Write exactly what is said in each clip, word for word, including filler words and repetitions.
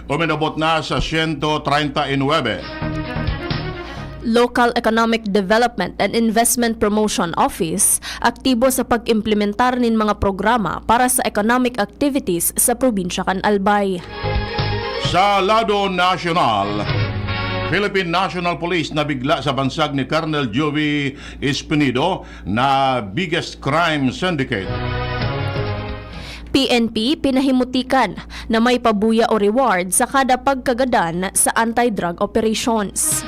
Uminabot na sa siyento treinta y nuebe. Local Economic Development and Investment Promotion Office, aktibo sa pag-implementar nin mga programa para sa economic activities sa probinsya kan Albay. Sa lado nasyonal, Philippine National Police nabigla sa bansag ni Colonel Joey Espinido na biggest crime syndicate. P N P pinahimutikan na may pabuya o reward sa kada pagkagadan sa anti-drug operations.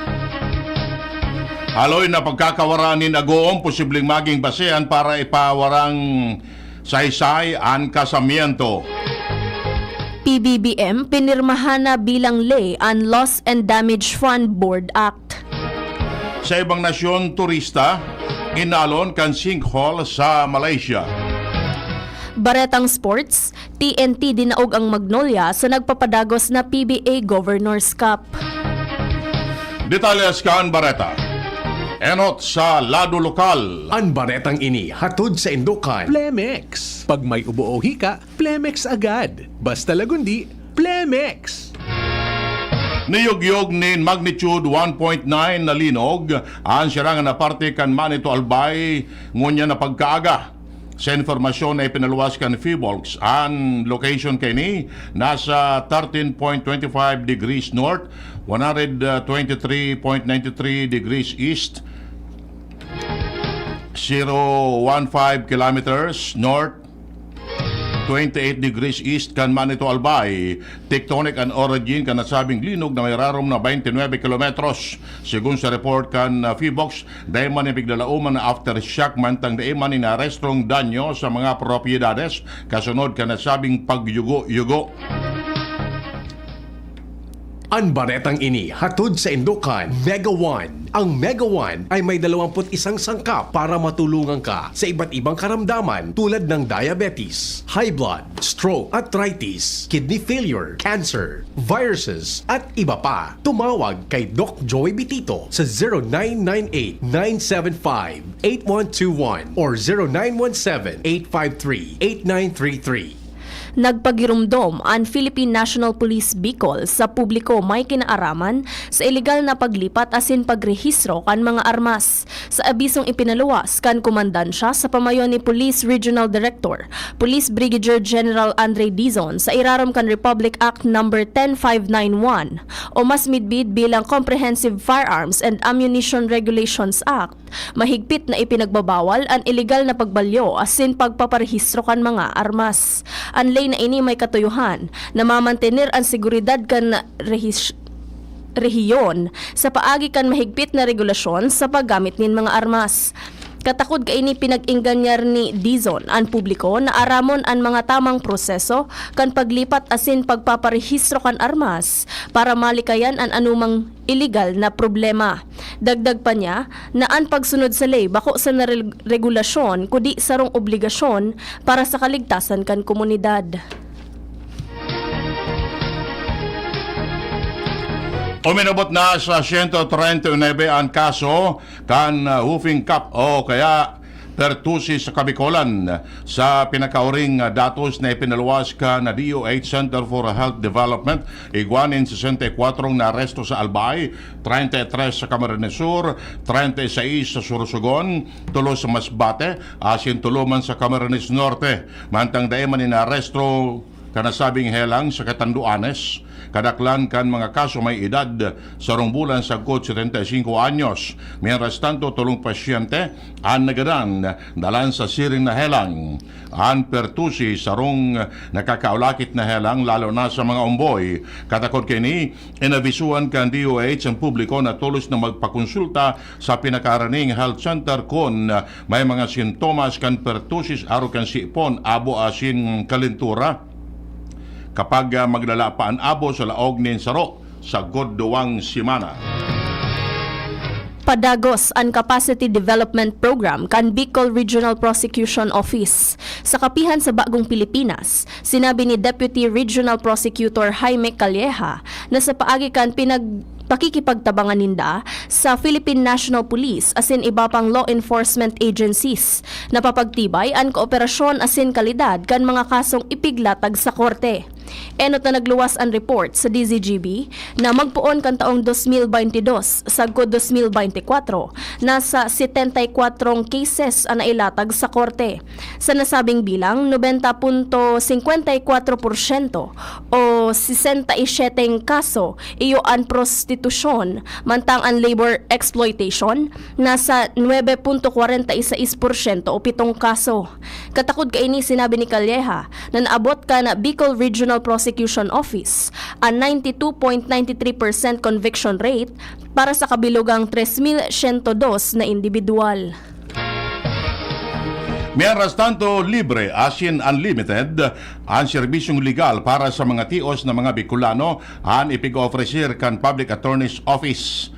Haloy na pagkakawara nin agom posibleng maging basehan para ipawarang saysay an kasamiento. P B B M pinirmahan na bilang ley an Loss and Damage Fund Board Act. Sa ibang nasyon, turista, inalon kan sinkhole sa Malaysia. Baretang sports, T N T dinaog ang Magnolia sa nagpapadagos na P B A Governors Cup. Detalles kan bareta. Enot sa lado lokal. An baretang ini hatod sa Indokan Plemex. Pag may ubo o hika, Plemex agad. Basta lagundi, Plemex! Niyugyog nin magnitude one point nine na linog an sirangan na parte kan Manito Albay ngunyan na pagkaaga. Sa impormasyon na ipinaluwas kan Phivolcs, an location kaini nasa thirteen point twenty five degrees north, one hundred twenty three point nine three degrees east, zero one five kilometers north, twenty eight degrees east kan Manito Albay. Tectonic an origin kan nasabing linog na may rarom na twenty nuebe kilometros. Segun sa report kan, ah, Phivolcs, dai man nin piglalauman na aftershock mantang dai man nin naarestrong danyo sa mga propiedades kasunod kan nasabing pagyugo-yugo. An baretang ini hatod sa Indokan Mega One. Ang Mega One ay may dalawampu't isang sangkap para matulungan ka sa iba't ibang karamdaman tulad ng diabetes, high blood, stroke, arthritis, kidney failure, cancer, viruses, at iba pa. Tumawag kay Doc Joey Bitito sa zero nine nine eight, nine seven five, eight one two one or zero nine one seven, eight five three, eight nine three three. Nagpagiromdom an Philippine National Police Bicol sa publiko may kinaaraman sa ilegal na paglipat asin pagrehistro kan mga armas. Sa abisong ipinaluwas kan komandansya sa pamayo ni Police Regional Director, Police Brigadier General Andre Dizon, sa irarom kan Republic Act Number ten five nine one o mas midbid bilang Comprehensive Firearms and Ammunition Regulations Act, mahigpit na ipinagbabawal an ilegal na pagbalyo asin pagpaparehistro kan mga armas. An ley na ini may katuyohan na mamantener an seguridad kan rehis-, rehiyon sa paagi kan mahigpit na regulasyon sa paggamit nin mga armas. Katakod kaini, pinag-engganyar ni Dizon an publiko na aramon an mga tamang proseso kan paglipat asin pagpaparehistro kan armas para malikayan an anumang iligal na problema. Dagdag pa niya na an pagsunod sa ley bako sana reg-, regulasyon, kundi sarong obligasyon para sa kaligtasan kan komunidad. Uminabot na sa siyento treinta y nuebe an kaso kan, ah, whooping cough o kaya pertussis sa Kabikolan. Sa pinakauring, ah, datos na ipinaluwas kan D O H Center for Health Development, igwa nin sesenta y kwatro na aresto sa Albay, treinta y tres sa Camarines Sur, treinta y seis sa Sorsogon, tulo sa Masbate, asin tulo man sa Camarines Norte. Mantang dai man inaaresto kan nasabing helang sa Catanduanes, kadaklan kan mga kaso may edad sarong bulan sagkod setenta y singko anyos. Mientras tanto, tolong pasyente an nagadan dalan sa siring na helang. An pertussis sarong nakakaulakit na helang, lalo na sa mga omboy. Katakod kaini, inabisuhan kan D O H ang publiko na tolos na magpakonsulta sa pinakaharaning health center kun may mga sintomas kan pertussis arog kan sipon, abo asin kalentura. Kapag, ah, maglala pa an abo sa laog nin saro sagkod duwang semana. Padagos an Capacity Development Program kan Bicol Regional Prosecution Office. Sa kapihan sa Bagong Pilipinas, sinabi ni Deputy Regional Prosecutor Jaime Calleja na sa paagi kan pinag-, pakikipagtabangan ninda sa Philippine National Police asin iba pang law enforcement agencies, napapagtibay an kooperasyon asin kalidad kan mga kasong ipiglatag sa korte. Enot na nagluwas an report sa D Z G B na magpoon kan taong dos mil baynte dos sagkod dos mil baynte kwatro, nasa setenta y kwatro cases an nailatag sa korte. Sa nasabing bilang, nobenta punto singkwenta y kwatro porsyento o sesenta y siyete kaso iyo an prostitusyon, mantang an labor exploitation nasa nuebe punto kwarenta y sais porsyento o pitong kaso. Katakod kaini, sinabi ni Calleja na naabot kan Bicol Regional Prosecution Office an ninety two point ninety three percent conviction rate para sa kabilugang tres mil siyento dos na indibidwal. Mientras tanto, libre asin unlimited an serbisyong legal para sa mga tios na mga Bicolano an ipig-ofrecer kan Public Attorney's Office.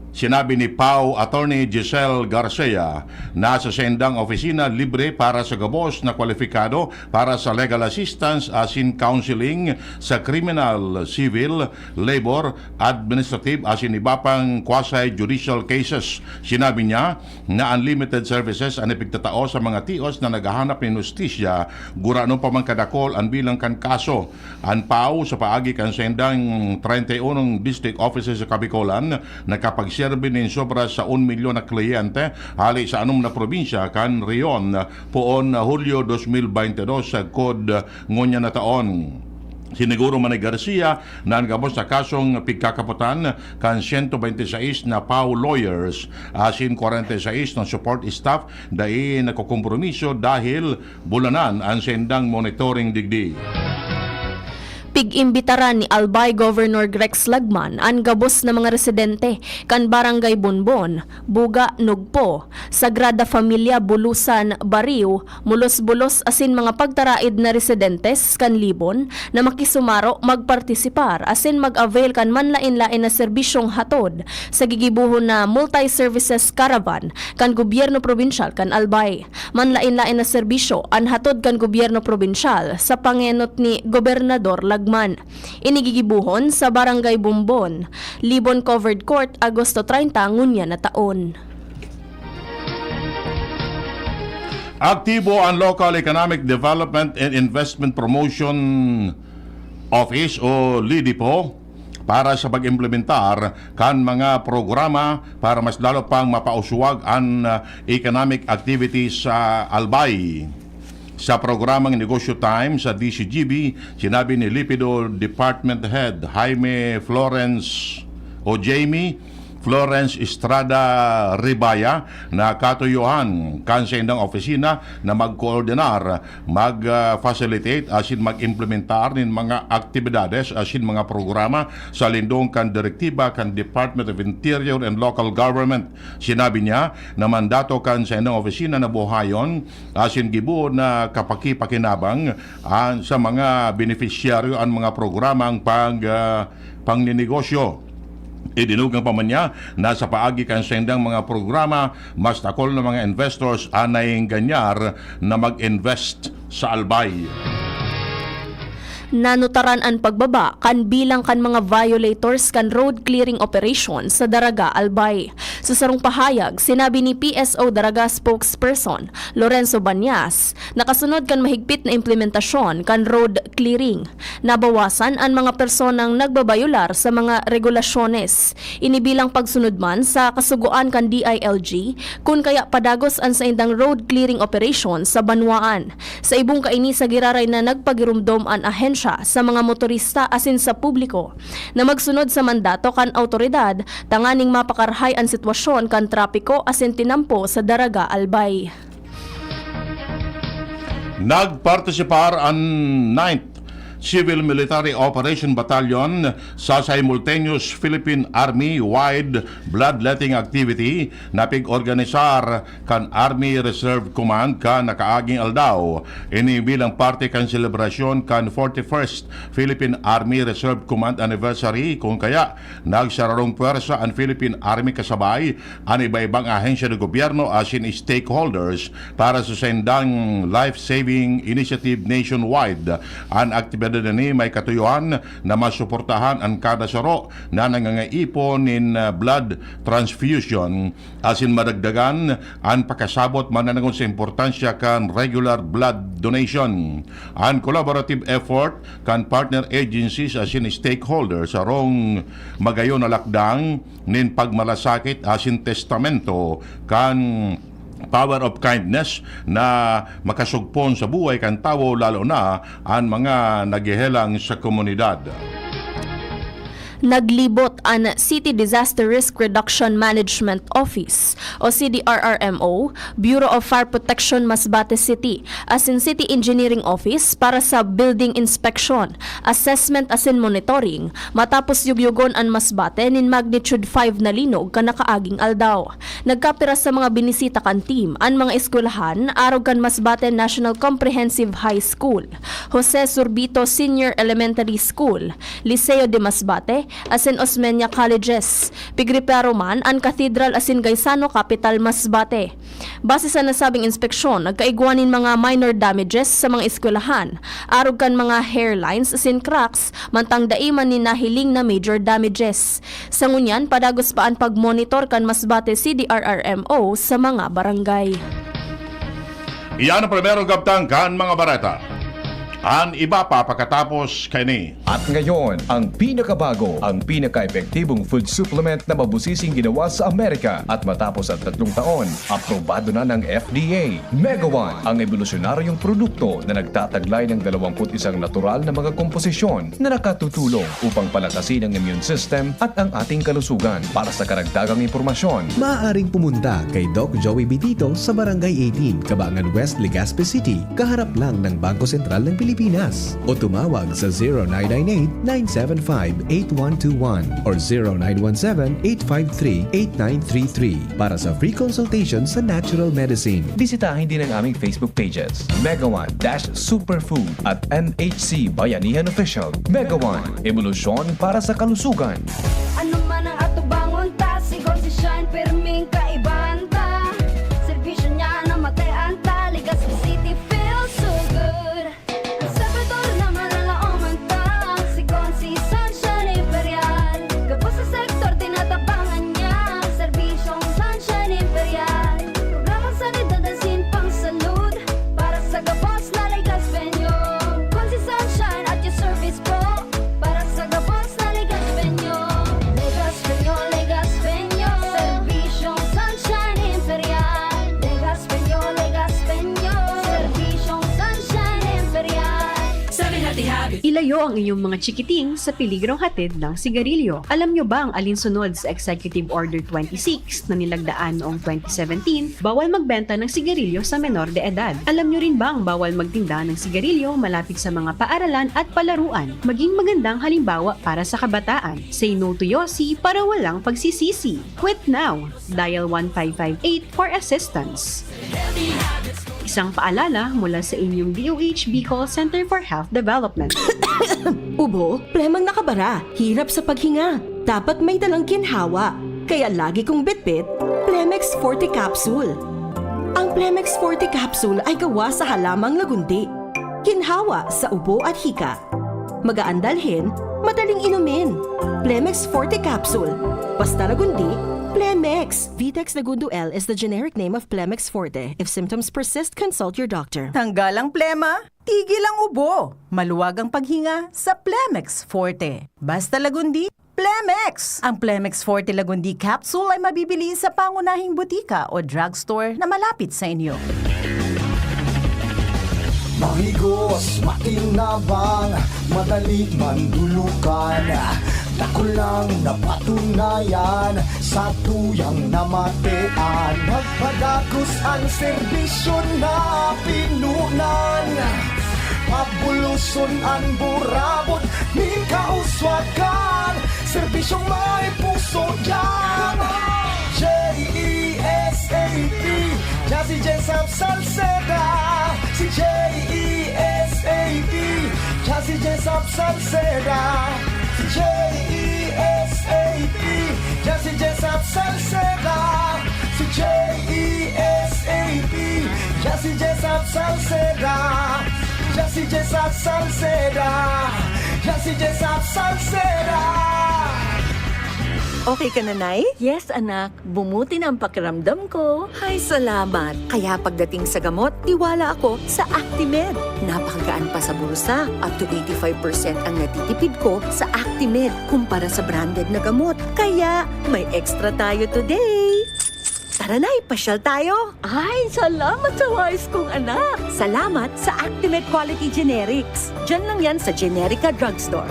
Sinabi ni Pau Attorney Giselle Garcia na sa saindang opisina libre para sa gabos na kwalipikado para sa legal assistance asin counseling sa criminal, civil, labor, administrative asin iba pang quasi-judicial cases. Sinabi niya na unlimited services an ipigtatao sa mga tios na naghahanap nin hustisya, gurano pa man kadakol an bilang kan kaso. An Pau, sa paagi kan saindang treinta y unong district offices sa Kabicolan, nakapagserbi nin sobra sa un milyon na kliyente hali sa anom na probinsya kan rehiyon poon Hulyo dos mil baynte dos sagkod ngunyan na taon. Siniguro man ni Garcia na an gabos na kasong pigkakapotan kan siyento baynte sais na Pau lawyers asin kwarenta y sais na support staff dai nakokompromiso dahil bulanan an saindang monitoring digdi. Pig-imbitaran ni Albay Governor Rex Lagman an gabos na mga residente kan Barangay Bonbon, Buga, Nugpo, Sagrada Familia, Bulusan, Bariw, Mulos-Bulos asin mga pagtaraid na residentes kan Libon na makisumaro, magpartisipar asin mag-avail kan manlaen-laen na serbisyong hatod sa gigibohon na multi-services caravan kan gobyerno probinsyal kan Albay. Manlaen-laen na serbisyo an hatod kan gobyerno probinsyal sa pangenot ni Gobernador Lagman. Ini gigibohon sa Barangay Bombon, Libon Covered Court, Agosto treinta ngunyan na taon. Aktibo ang Local Economic Development and Investment Promotion Office o lidipo para sa pag-implementar kan mga programa para mas lalo pang mapauswag an, ah, economic activities sa Albay. Sa programang Negosyo Time sa D C G B, sinabi ni Lipido Department Head Jaime Florence o Jamie Florence Estrada Ribaya na katuyohan kan saindang opisina na magkoordinar, mag-facilitate asin mag-implementar nin mga aktibidades asin mga programa sa lindong kan direktiba kan Department of Interior and Local Government. Sinabi niya na mandato kan saindang opisina na buhayon asin gibohon na kapakipakinabang an, sa mga benepisyaryo an mga programang pag, ah, pangninegosyo. Idinugang pa man niya na sa paagi kan saindang mga programa, mas dakul na mga investors an naenganyar na mag-invest sa Albay. Nanutaran an pagbaba kan bilang kan mga violators kan road clearing operation sa Daraga, Albay. Sa sarong pahayag, sinabi ni P S O Daraga spokesperson Lorenzo Banyas, nakasunod kan mahigpit na implementasyon kan road clearing, nabawasan an mga personang nagbabayolar sa mga regulasyones. Ini bilang pagsunod man sa kasugoan kan D I L G, kun kaya padagos an saindang road clearing operation sa banwaan. Sa ibong kaini sa giraray na nagpagiromdom an ahensya sa mga motorista asin sa publiko na magsunod sa mandato kan awtoridad tanganing mapakarahay an sitwasyon kan trapiko asin tinampo sa Daraga, Albay. Nagpartisipar an Ninth Civil Military Operation Battalion sa simultaneous Philippine Army-wide bloodletting activity na pig-organisar kan Army Reserve Command kan nakaaging aldaw. Ini bilang parte kan selebrasyon kan forty-first Philippine Army Reserve Command Anniversary, kun kaya nagsararong pwersa an Philippine Army kasabay an iba-ibang ahensya ng gobyerno asin stakeholders para sa saindang life-saving initiative nationwide. An aktibidad Dani may katuyohan na masuportahan an kada saro na nangangaipo nin, ah, blood transfusion asin madagdagan an pakasabot mananangod sa importansya kan regular blood donation. An collaborative effort kan partner agencies asin stakeholders sarong magayon na lakdang nin pagmalasakit asin testamento kan power of kindness na makasugpon sa buhay kan tawo, lalo na an mga naghehelang sa komunidad. Naglibot an City Disaster Risk Reduction Management Office o C D R R M O, Bureau of Fire Protection, Masbate City, asin City Engineering Office para sa building inspection, assessment asin monitoring, matapos yugyogon an Masbate nin magnitude five na linog kan nakaaging aldaw. Nagkapira sa mga binisita kan team an mga eskwelahan arog kan Masbate National Comprehensive High School, Jose Surbito Senior Elementary School, Liceo de Masbate, asin Osmeña Colleges. Pigreparo man an Cathedral asin Gaisano Capital Masbate. Base sa nasabing inspeksyon, nagkaigwa nin mga minor damages sa mga eskwelahan, arog kan mga hairlines asin cracks, mantang dai man nin nahiling na major damages. Sa ngunyan, padagos pa an pagmonitor kan Masbate C D R R M O sa mga barangay. Iyan ang primerong kabtang kan mga bareta. An iba pa pakatapos kaini. At ngayon, ang pinakabago, ang pinaka-epektibong food supplement na mabusising ginawa sa Amerika. At matapos ang tatlong taon, aprobado na ng F D A. Megawan, ang ebolusyonaryong produkto na nagtataglay ng dalawampu't isang natural na mga komposisyon na nakatutulong upang palakasin ang immune system at ang ating kalusugan. Para sa karagdagang impormasyon, maaaring pumunta kay Doc Joey Bitito sa Barangay eighteen, Kabangan West, Legazpi City, kaharap lang ng Bangko Sentral ng Pilipinas. O tumawag sa zero nine nine eight, nine seven five, eight one two one or zero nine one seven, eight five three, eight nine three three para sa free consultation sa natural medicine. Bisitahin din ang aming Facebook pages, Megawan dash Superfood at M H C Bayanihan Official. Megawan, ebolusyon para sa kalusugan. Ano man ang atubangon ta, si Gonzi Shine, pirming kaibahan ta. Serbisyo niya na matean ta, Legazpi City feels so good. Ang Salvador na malalaoman ta, si Gonzi Sunshine Imperial. Gabos sa sektor, tinatabangan niya, serbisyong Sunshine Imperial. Programang sanidad asin pangsalud, para sa gabos na Legazpeño. Gonzi Sunshine at your service po, para sa gabos na Legazpeño. Legazpeño, Legazpeño, serbisyong Sunshine Imperial. Legazpeño, Legazpeño, serbisyong Sunshine Imperial. Sabi hati-hati. Ilayo ang inyong mga chikiting sa peligrong hatid ng sigarilyo. Alam nyo bang alinsunod sa Executive Order twenty-six na nilagdaan noong twenty seventeen, bawal magbenta ng sigarilyo sa menor de edad? Alam nyo rin bang bawal magtinda ng sigarilyo malapit sa mga paaralan at palaruan? Maging magandang halimbawa para sa kabataan. Say no to Yossi para walang pagsisisi. Quit now! Dial one five five eight for assistance. Isang paalala mula sa inyong D O H Bicol Center for Health Development. Ubo, plemang nakabara, hirap sa paghinga. Dapat may dalang ginhawa. Kaya lagi kong bitbit, Plemex Forte Capsule. Ang Plemex Forte Capsule ay gawa sa halamang lagundi. Ginhawa sa ubo at hika. Magaan dalhin, madaling inumin. Plemex Forte Capsule. Basta Lagundi, Plemex. Vitex Lagundo L is the generic name of Plemex Forte. If symptoms persist, consult your doctor. Tanggal ang plema, tigil ang ubo, maluwag ang paghinga sa Plemex Forte. Basta Lagundi, Plemex! Ang Plemex Forte Lagundi Capsule ay mabibili sa pangunahing butika o drugstore na malapit sa inyo. Mahigos, makinabang, madali mandulukan. Dakul nang napatunayan, satuyang namatean. Magpadagos an serbisyo na pinunan. Pabuloson an burabod nin kauswagan. Serbisyong may puso diyan. J E S A P, Jazzy Jessup Salceda. Si J E S A P, Jazzy Jessup Salceda. Si J E S A P, Jazzy Jessup Salceda. Si J E S A P, Jazzy Jessup Salceda. J Yan si Jessa Salceda. Yan si Jessa Salceda. Okay ka na, Nay? Yes, anak. Bumuti na ang pakiramdam ko. Ay, salamat. Kaya pagdating sa gamot, tiwala ako sa Actimed. Napakagaan pa sa bulsa. Up to eighty-five percent ang natitipid ko sa Actimed kumpara sa branded na gamot. Kaya, may extra tayo today. Tara na, ipasyal tayo! Ay, salamat sa wais kong anak! Salamat sa Actimed Quality Generics. Diyan lang yan sa Generica Drugstore.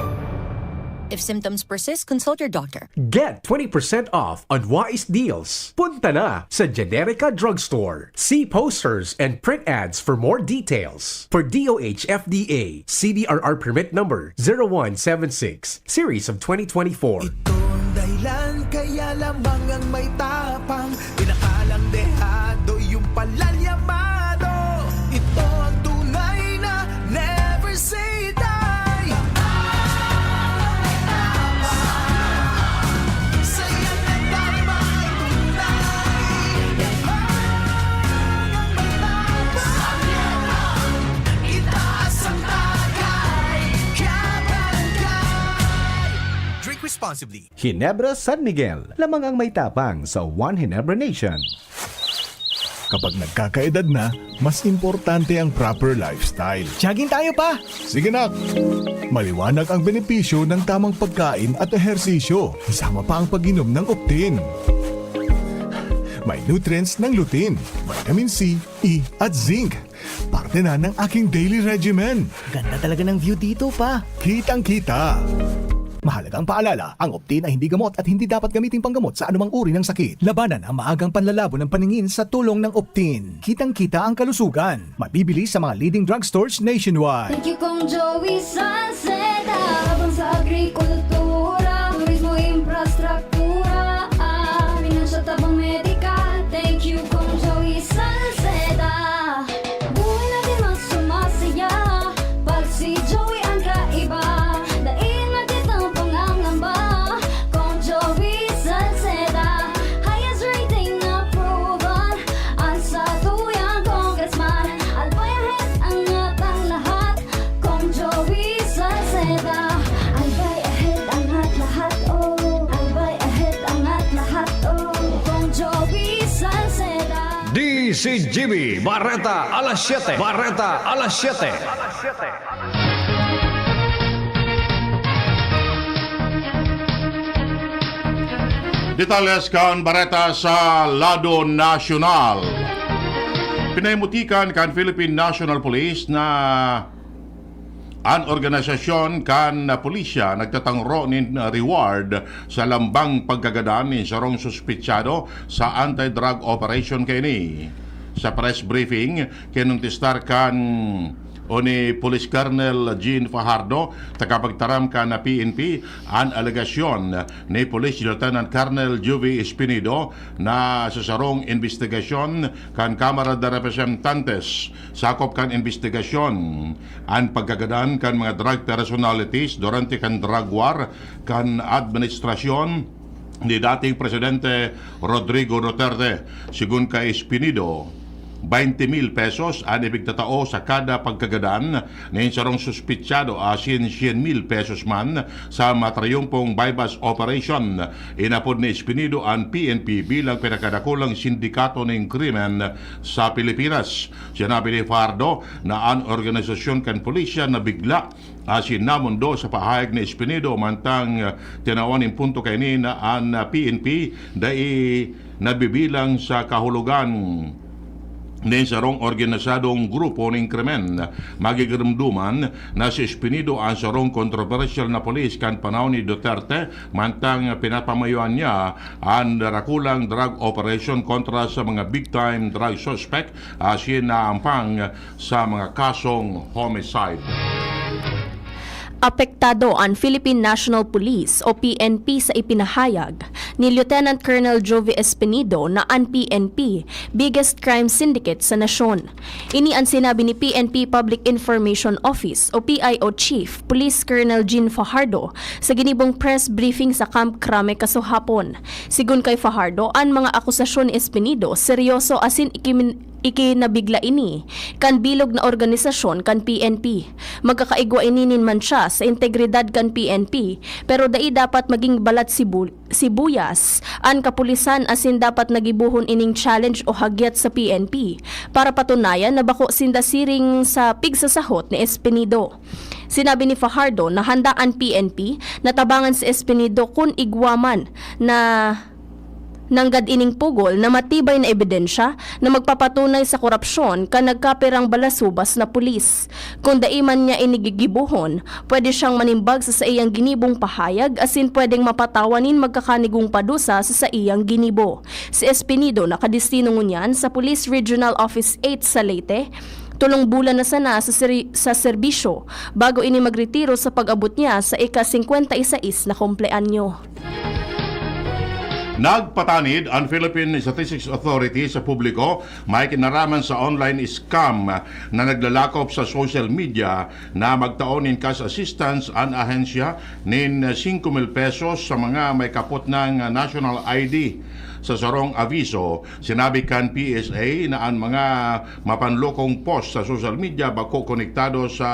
If symptoms persist, consult your doctor. Get twenty percent off on Wise Deals. Punta na sa Generica Drugstore. See posters and print ads for more details. For D O H F D A, C D R R permit number zero one seven six, series of twenty twenty-four. Ito ang dahilan kaya lamang ang may tapang, pinakalang dehado yung palalyamado. Ito ang tunay na never say die. Saya na tayo magtunay. Lamang ang may tapang. Itaas ang tagay, kabarangay. Drink responsibly. Ginebra San Miguel, lamang ang may tapang sa One Ginebra Nation. Kapag nagkakaedad na, mas importante ang proper lifestyle. Jogging tayo, Pa! Sige, nak! Maliwanag ang benepisyo ng tamang pagkain at ehersisyo, kasama pa ang pag-inom ng Optin. May nutrients ng lutein, vitamin C, E, at zinc. Parte na ng aking daily regimen. Ganda talaga ng view dito, Pa. Kitang-kita. Mahalagang paalala, ang Optin ay hindi gamot at hindi dapat gamiting panggamot sa anumang uri ng sakit. Labanan ang maagang panlalabo ng paningin sa tulong ng Optin. Kitang-kita ang kalusugan. Mabibili sa mga leading drugstores nationwide. Thank you, Kong Joey Salceda. Tabang sa agrikultura, turismo, infrastruktura, ah, financial tabang medikal. Thank you, Kong Joey Salceda. Buhay natin mas sumasaya pag si Joey ang kaiba. Dai na kitang pangangamba, Kong Joey Salceda. Highest rating approval ang satuyang congressman. Albay ahead, angatang lahat, Kong Joey Salceda. Albay ahead, angat lahat, oh. Albay ahead, angat lahat, oh. Kong Joey Salceda. D C G B, Bareta alas siyete. Bareta alas siyete. Detalles kan bareta sa lado nasyonal. Pinahimutikan kan Philippine National Police na an organisasyon kan pulisya nagtatangro nin reward sa lambang pagkagadan nin sarong suspitsado sa anti-drug operation kaini. Sa press briefing, kinontistar kan o ni Police Colonel Jean Fajardo, tagapagtaram kan P N P, an alegasyon ni Police Lieutenant Colonel Juvie Espinido na sa sarong imbestigasyon kan Kamara de Representantes, sakop kan imbestigasyon an pagkagadan kan mga drug personalities durante kan drug war kan administrasyon ni dating Presidente Rodrigo Duterte. Segun kay Espinido, baynte mil pesos an ipigtatao sa kada pagkagadan nin sarong suspitsado asin syen mil pesos man sa matrayumpong buy-bust operation. Inapod ni Espinido an P N P bilang pinakadakulang sindikato nin krimen sa Pilipinas. Sinabi ni Fajardo na an organisasyon kan pulisya nabigla asin namondo sa pahayag ni Espinido, mantang, ah, tinawan nin punto kaini na an, ah, P N P dai nabibilang sa kahulogan nin sarong organisadong grupo nin krimen. Magigirumduman na si Espinido an sarong kontrobersyal na pulis kan panahon ni Duterte, mantang pinapamayoan niya an darakulang drug operation kontra sa mga big-time drug suspect asin naampang sa mga kasong homicide. Apektado an Philippine National Police o P N P sa ipinahayag ni Lieutenant Colonel Jovie Espinido na an P N P biggest crime syndicate sa nasyon. Ini an sinabi ni P N P Public Information Office o P I O Chief Police Colonel Jean Fajardo sa ginibong press briefing sa Camp Crame kasuhapon. Sigon kay Fajardo, an mga akusasyon ni Espinido seryoso asin ikimin- ikinabigla ini kan bilog na organisasyon kan P N P. Magkakaigwa ini nin mantsa sa integridad kan P N P, pero dai dapat maging balat sibu-, sibuyas an kapulisan asin dapat na gibohon ining challenge o hagyat sa P N P para patunayan na bako sinda siring sa pigsasahot ni Espinido. Sinabi ni Fajardo na handa an P N P na tabangan si Espinido kun igwa man na nanggad ining pugol na matibay na ebidensya na magpapatunay sa korapsyon kan nagkapirang balasubas na pulis. Kun dai man niya ini gigibohon, pwede siyang manimbag sa saiyang ginibong pahayag asin pwedeng mapatawan nin magkakanigong padusa sa saiyang ginibo. Si Espinido nakadestino ngunyan sa Police Regional Office eight sa Leyte. Tolong bulan na sana sa seri-, sa serbisyo bago ini magretiro sa pag-abot niya sa ika-singkwenta y sais na kumpleanyo. Nagpatanid an Philippine Statistics Authority sa publiko may kinaraman sa online scam na naglalakop sa social media na magtao nin cash assistance an ahensya nin singko mil pesos sa mga may kapot nang national I D. Sa sarong aviso, sinabi kan P S A na an mga mapanlokong post sa social media bako konektado sa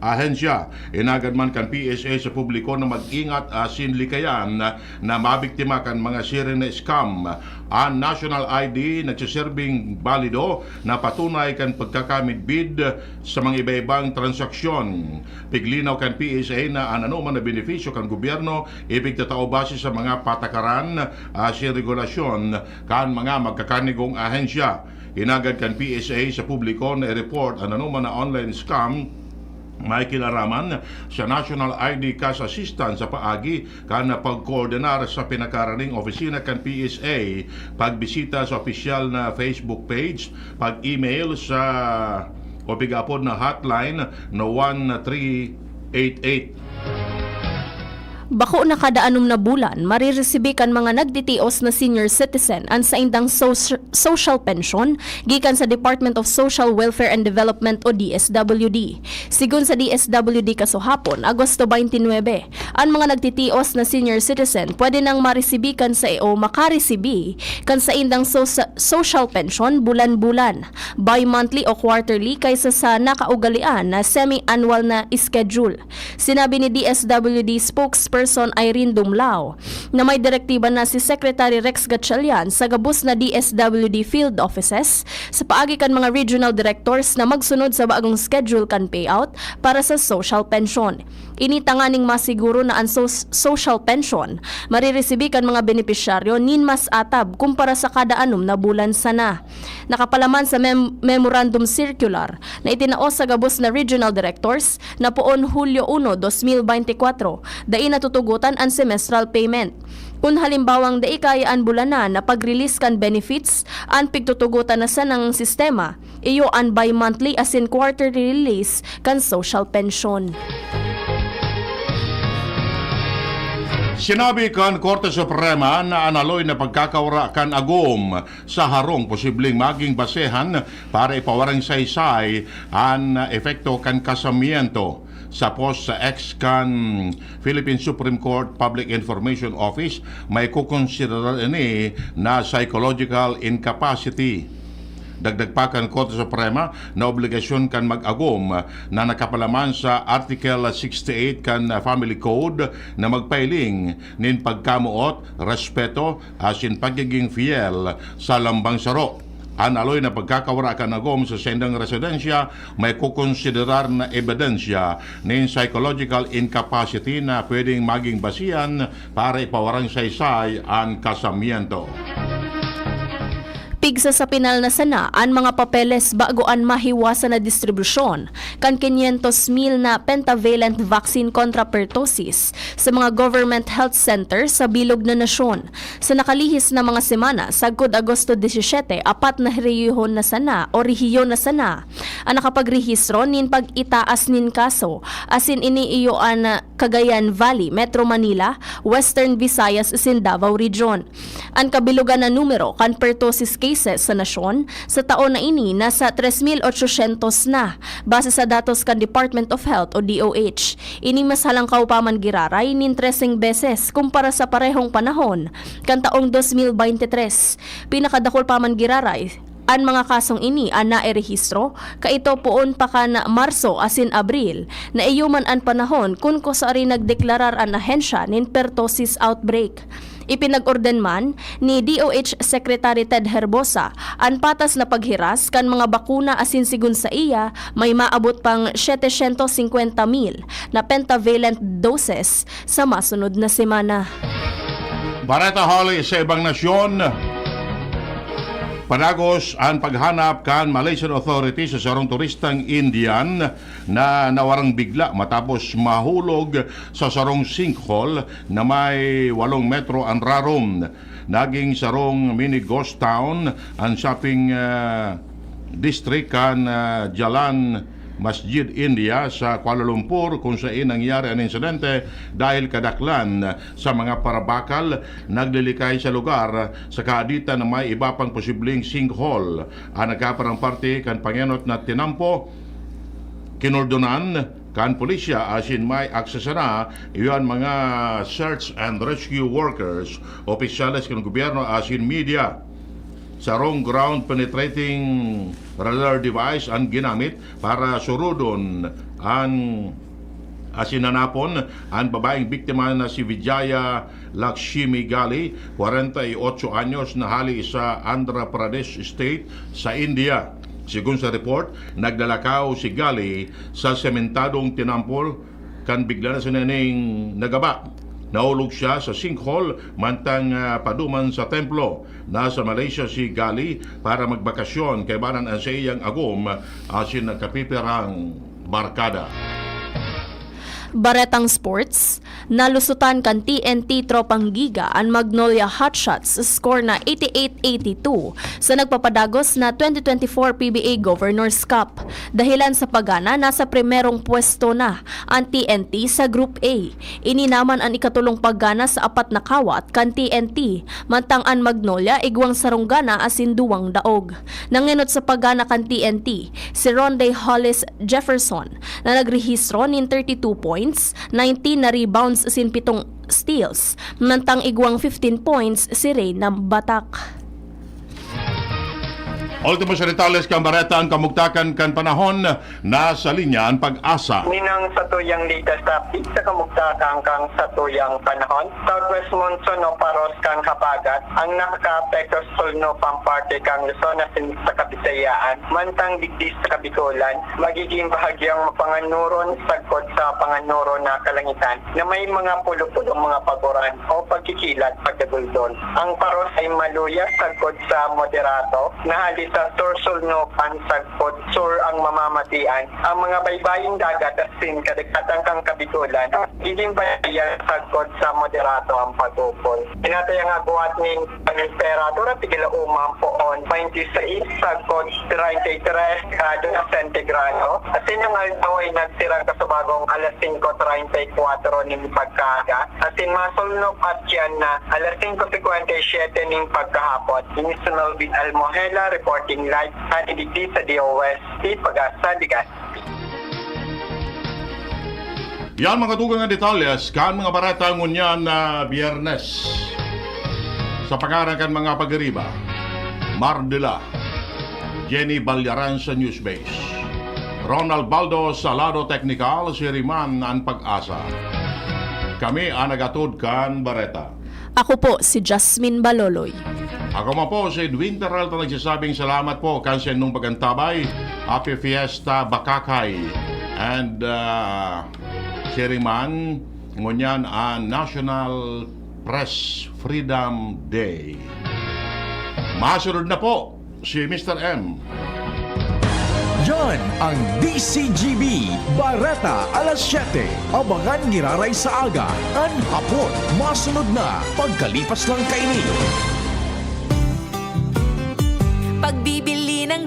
ahensya. Inagad man kan P S A sa publiko na mag-ingat asin likayan na mabiktima kan mga siring na scam. An national I D nagseserbing balido na patunay kan pagkakamidbid sa mga iba-ibang transaksyon. Piglinaw kan P S A na an anoman na benepisyo kan gobyerno ipigtatao base sa mga patakaran asin regulasyon kan mga magkakanigong ahensya. Inagad kan P S A sa publiko na i-report an anoman na online scam may kinaraman sa National I D Cash Assistance sa paagi kan pagkoordinar sa pinakaraning opisina kan P S A, pagbisita sa opisyal na Facebook page, pag-email sa o pigaapod na hotline na one three eight eight. Bako na kada anom na bulan, mariresibi kan mga nagtitios na senior citizen an saindang so-, social pension gikan sa Department of Social Welfare and Development o D S W D. Sigon sa D S W D kasuhapon, Agosto twenty-nine, an mga nagtitios na senior citizen pwede nang maresibi kan sa o makaresibi kan saindang so-, social pension bulan-bulan, bi-monthly o quarterly kaysa sa nakaugalian na semi-annual na schedule. Sinabi ni D S W D spokesperson Irene Dumlao na may direktiba na si Secretary Rex Gatchalian sa gabos na D S W D field offices sa paagi kan mga regional directors na magsunod sa bagong schedule kan payout para sa social pension. Ini tanganing masiguro na an so-, social pension mariresibi kan mga benepisyaryo nin mas atab kumpara sa kada anom na bulan sana. Nakapalaman sa mem-, memorandum circular na itinao sa gabos na regional directors na poon Hulyo uno, dos mil bente kwatro, dai natutugotan an semestral payment. Kun halimbawang dai kaya an bulanan na pag-release kan benefits, an pigtutugotan na sanang sistema, iyo an bi-monthly asin quarterly release kan social pension. Sinabi kan Korte Suprema na an aloy na pagkakawara kan agom sa harong posibleng maging basehan para ipawarang saysay an epekto kan kasamiento. Sa post sa X kan Philippine Supreme Court Public Information Office, may kukonsiderar ini na psychological incapacity. Dagdag pa kan Korte Suprema na obligasyon kan mag-agom na nakapalaman sa Article sixty-eight kan Family Code na magpailing nin pagkamoot, respeto, asin pagiging fiyel sa lambang saro. An aloy na pagkakawara kan agom sa saindang residensya may kukonsiderar na ebidensya nin psychological incapacity na pwedeng maging basihan para ipawarang saysay an kasamiento. Pigsa sa pinal na sana an mga papeles bago an mahiwasan na distribusyon kan quinientos mil na pentavalent vaccine kontra pertussis sa mga government health center sa bilog na nasyon. Sa nakalihis na mga semana, sagkod Agosto disisiyete, apat na rehiyahon na sana o rehiyon na sana an nakapagrehistro nin pag-itaas nin kaso, asin ini iyo an Cagayan Valley, Metro Manila, Western Visayas, asin Davao Region. An kabilogan na numero kan pertussis cases sa nasyon sa taon na ini nasa tres mil ochocientos na, base sa datos kan Department of Health o D O H. Ini mas halangkaw pa man giraray nin treseng beses kumpara sa parehong panahon kan taong dos mil bente tres. Pinakadakul pa man giraray An mga kasong ini an nairehistro kaito poon pa kan Marso asin Abril, na iyo man an panahon kun kusari nagdeklarar an ahensya nin pertussis outbreak. Ipinag-orden man ni D O H Secretary Ted Herbosa an patas na paghiras kan mga bakuna asin sigon saiya, may maabot pang setecientos singkwenta mil na pentavalent doses sa masunod na semana. Bareta hali sa ibang nasyon. Padagos an paghanap kan Malaysian authorities sa sarong turistang Indian na nawarang bigla matapos mahulog sa sarong sinkhole na may walong metro an rarom. Naging sarong mini ghost town an shopping, ah, district kan, ah, Jalan Masjid India sa Kuala Lumpur, kung sain nangyari an insidente dahil kadaklan sa mga parabakal naglilikay sa lugar sa kaaditan na may iba pang posibleng sinkhole. An nagkaparang parte kan pangenot na tinampo, kinordonan kan pulisya asin may akseso na iyan mga search and rescue workers, opisyales kan gobyerno asin media. Sarong ground penetrating radar device an ginamit para surudon an asin hanapon an babaeng biktima na si Vijaya Lakshmi Gali, kwarenta y otso anyos, na hali sa Andhra Pradesh State sa India. Sigon sa report, naglalakaw si Gali sa sementadong tinampol kan bigla na siya ning nagaba. Nahulog siya sa sinkhole mantang, ah, paduman sa templo. Nasa Malaysia si Gali para magbakasyon kaibanan an saiyang agom asin nagkapipirang barkada. Baretang sports, nalusutan kan T N T Tropang Giga an Magnolia Hotshots sa score na eighty-eight eighty-two sa nagpapadagos na twenty twenty-four P B A Governor's Cup. Dahilan sa pagana, nasa primerong pwesto na an T N T sa Group A. Ini naman an ikatulong paggana sa apat na kawat kan T N T, mantang an Magnolia igwang sarong gana asin duwang daog. Nangenot sa paggana kan T N T, si Ronde Hollis Jefferson, na nagrehistro nin thirty-two points, nineteen na rebounds asin pitong steals, mantang igwang fifteen points si Reyna Batak. Ultimo sa detalles kan bareta, an kamugtakan kan panahon, nasa linya an Pag-asa. Ninang satuyang latest update sa kamugtakan kan satuyang panahon. Southwest monsoon o paros kan habagat ang nakakaapekto sa sulnopang parte kan Luzon asin sa Kabisayaan, mantang digdi sa Kabikolan, magiging bahagyang mapanganuron sagkod sa panganuron na kalangitan na may mga pulo-pulong mga paguran o pagkikilat pagkaguldon. Ang paros ay maluya sagkod sa moderato, na hali sa sur-sulnopan sagkod sur ang mamamatian. Ang mga baybaying dagat asin kadagatan kan Kabikolan, magiging bahagyang sagkod sa moderato ang pag-upol. Tinatayang agwat nin temperatura, tigil uma poon, twenty-six sagkod treinta y tres grado na sentigrado. Asin ang aldaw ay nagsirang kasubagong alas singko treinta y kwatro nin pagkaaga. Asin masulnop at yan na alas singko singkwenta y siyete nin pagkahapon. Ini si Melvin Almohela reporting live, digdi sa D O S T Pag-asa, Legazpi. Yan, mga tugang, ang detalles kan mga bareta ngunyan na Biyernes. Sa pangaran kan mga pagiriba, Mardela, Jenny Balyaran sa Newsbase, Ronald Baldo sa lado teknikal, si Riman an Pag-asa. Kami an nagatod kan bareta. Ako po si Jasmine Baloloy. Ako man po si Edwin Peralta, nagsasabing salamat po kan sa inyong pag-antabay. Happy Fiesta, Bakakay. And, ah, siring man, ngunyan an National Press Freedom Day. Masunod na po si Mister M. Yan ang D C G B Bareta alas siyete. Abangan giraray sa aga, an hapon, masunod na pagkalipas lang kaini. Pagbibili ng